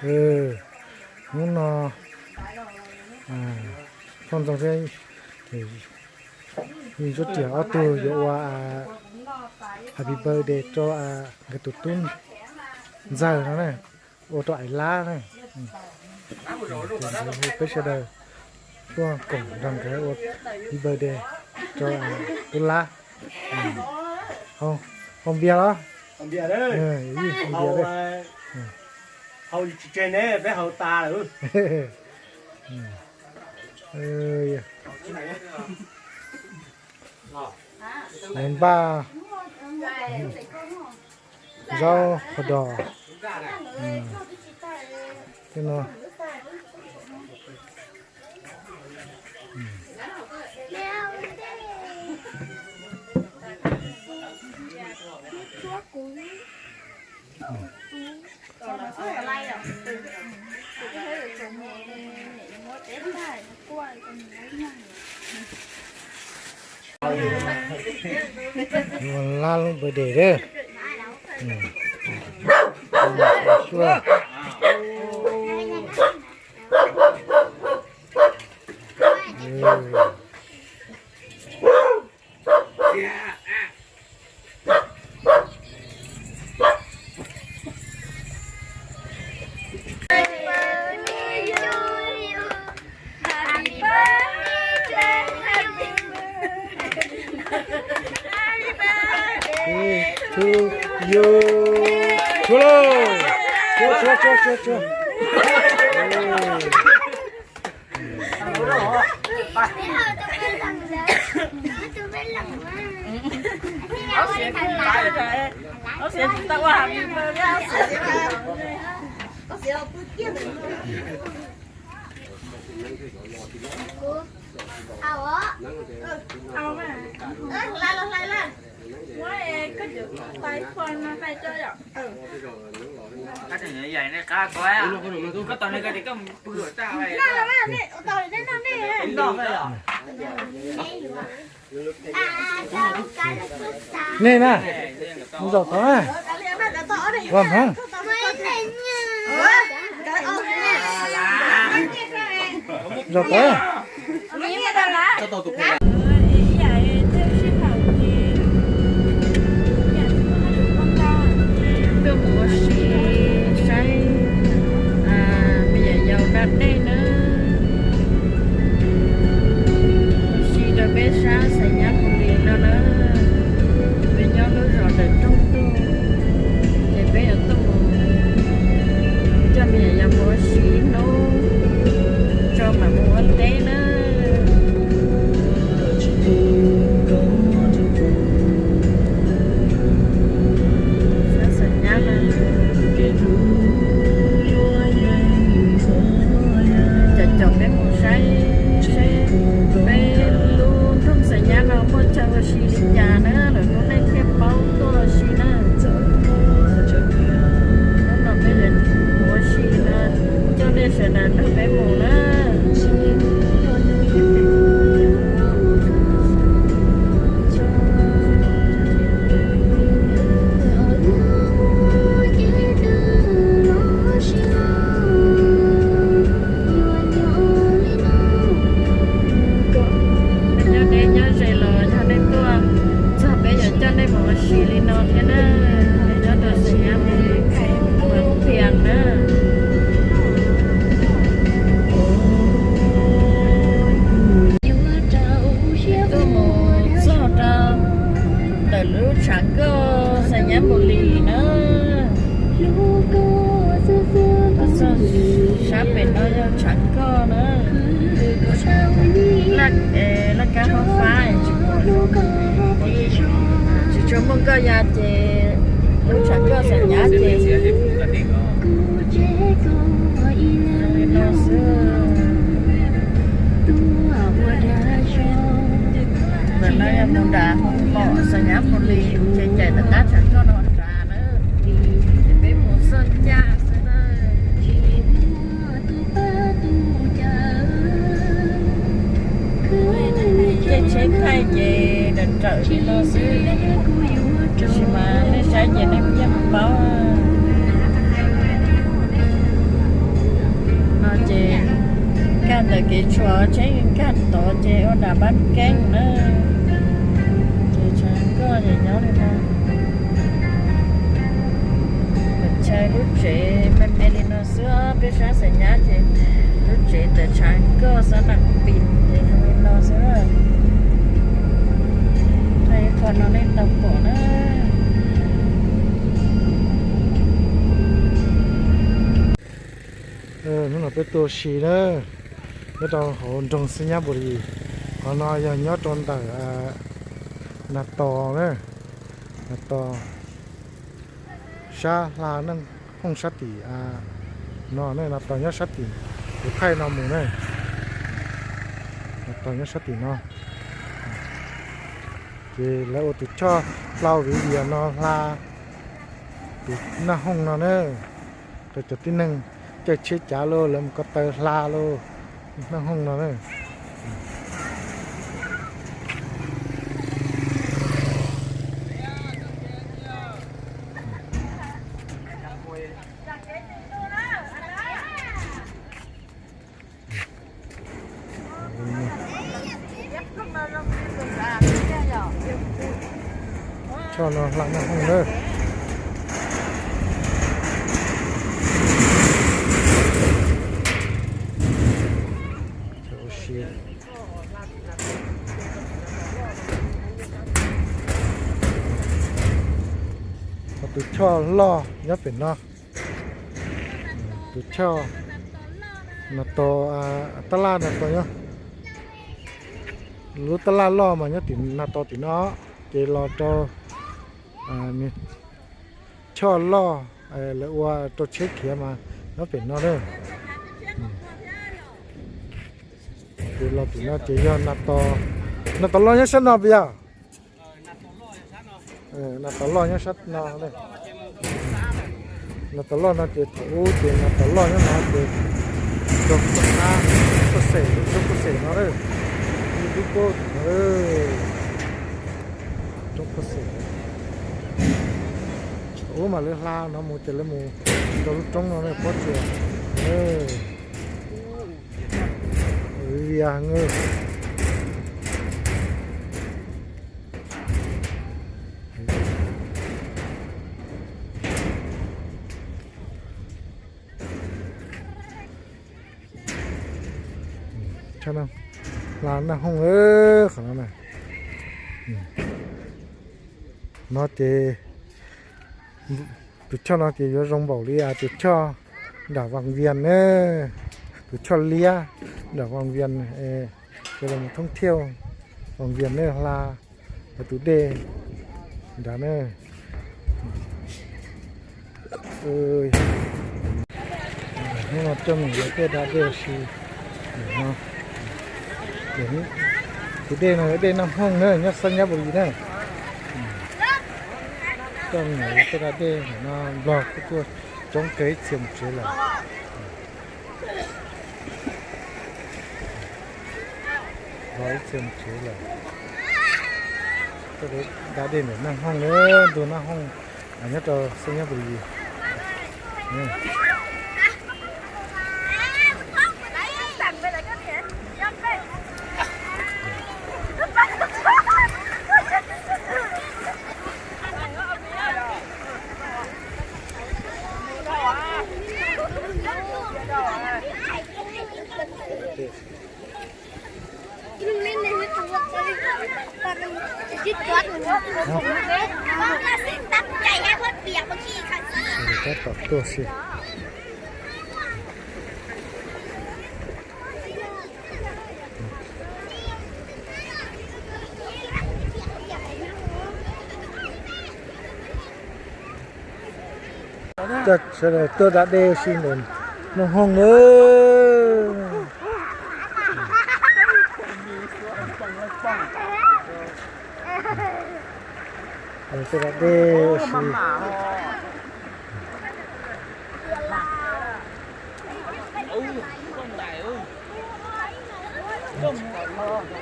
Hnub no Phooj Ntxoog thiab Yeej Suab Riam ob tug yuav ua happy birthday rau nkawd tus tub ntxawg no na, ua rau Ais Lab na. Ces nkawd hu peb sawv daws tuaj koom nrog nkawd ua happy birthday rau tub Lab. Haus npias los? Haus npias, haus tsis tseg ne, peb haus tas lawm. Npaj zaub qhov dos no. Lab lub birthday. Tsuag lauj, tsuag tsuag tsuag tsuag tsuag. Nej na, zaum tod na, ua hmoov. Zaum tod. Tuaj mus ua si saib me nyuam yaus da dej na. Ua si rau peb sab Xais Nyab Pus Lis no na. Peb nyob lub zos ntawm rooj tuj, ces peb yuav tuaj mus coj me nyuam yaus mus ua si ib hnub tso mam mus ua teb na. Sab Xais Nyab no, caum caum peb mus saib seb peb lub nroog Xais Nyab no muaj chaw ua si li cas na, lwm hnub nej thiaj paub tuaj ua si na. Hnub no peb yuav mus ua si na, coj nej sawv daws nrog peb mus na. Nyob deb nyob ze los yog nej tuaj txog peb yuav coj nej mus ua si li no thiab na. Nyob rau Xais Nyab Pus Lis, Muas Phias na. Tuaj mus txog rau ntawm lub tshav koj Xais Nyab Pus Lis na. Sab pem no yog tshav koj na. Laj kab fab fab, tsis tshua muaj nkoj ya ces lub tshav koj Xais Nyab ces li no xwb. Ntawm no yog mus nram Hoo Mom Xais Nyab Pus Lis ces caum ntawm qab tshav koj no nrad na, ces peb mus txoj ncaj xwb na. Caij tsheb thaij ces rawm rawm li no xwb, tab sis mas nej saib ces nej yeej paub. Lawm kev tshuam tsheb nkag tod ces ua nram Pab Keeb na. Ces tshav nkoj ces nyob li no. Lawm chaw lub tsev me me li no xwb, peb sab Xais Nyab ces lub tsev ntawm tshav nkoj xab nam pis ces zoo li no xwb. Qhov no nej tau pom na. Hnub no peb tuaj ua si na, nyob rau hauv nroog Xeeb Nyab Npus Lis. Qhov no yog nyob rau ntawm Nas Tos na, Nas Tos sab hla Naj Hooj sab tim no, Nas Tos nyob sab tim tus thaij no mus na, Nas Tos nyob sab tim no. Ces lawv ua tus choj hlau viv vias no hla tus Naj Hooj no na, rau cov tib neeg caij tsheb cav los lawv mus ko taw hla los Naj Hooj no na. Choj no hla Naj Hooj na. Ua si. Ho tus choj loj nyob pem no. Tus choj Nas Tos, tab laj Nas Tos nyob. Lub tab laj loj mas nyob tim Nas Tos tim no, ces los rau choj loj lawv ua rau tsheb khiav mas nyob pem no na. Ces los tim no ces yog Nas Tos, Nas Tos loj nyob sab no puas yog? Nas Tos loj nyob sab no. Nas Tos loj no ces thaum ub ces Nas Tos loj nyob no ces roob Phuj Xes, roob Phuj Xes no, ib lub pob no, roob Phuj Xes. Thaum ub mas lawv hla no mus ces lawv mus rau lub roob no pob tsuas. Vias heev. Hla Naj Hooj, qhov no na. No ces tus choj no ces yuav zoo npaum li tus choj nram Vas Vias na, tus choj liab nram Vas Vias, cov los thoob thiaj Vas Vias na hla lawv tus dej nrad na. Hnub no coj mus lawv tej da dej ua si no. Tus dej no dej Naj Hooj na, nyob Xeeb Nyab Npus Lis na. Coj mus lawv tej da dej no, Nplog kuj tuaj coob kawg, ib txhia mus tsev lawm. Ib txhia mus tsev lawm. Coj da dej ntawm Naj Hooj na, ntug Naj Hooj nyob rau Xeeb Nyab Npus Lis. Tab tom tuaj si. Coj sawv daws tuaj da dej si ntawm Naj Hooj na. Tuaj da dej si.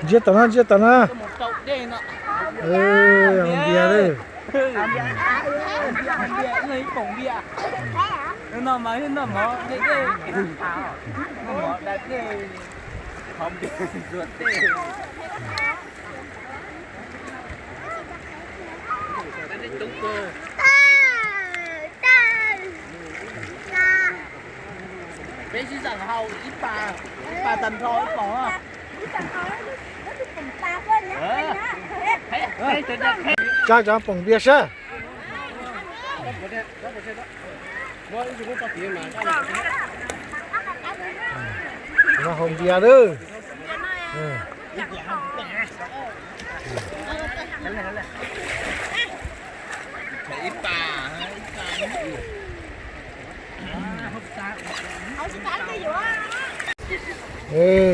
Ntsia tom no, ntsia tom no. Npias lawm. Hnub no mas hnub noj mov, dej dej, hnub mov da dej. Peb sib zam haus ib pas, ib pas tag nrho ib pom. Tsa cov poom npias sab. Haus npias lawm.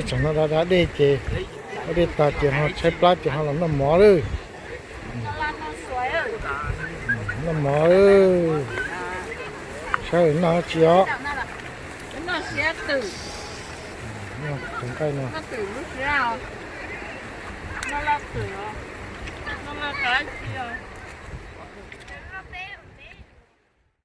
Tsoom no da da dej ces, da dej tag ces ho tshaib plab ces ho los noj mov lawm. Noj mov, saib noj dab tsi os. Noj tus nqaij no.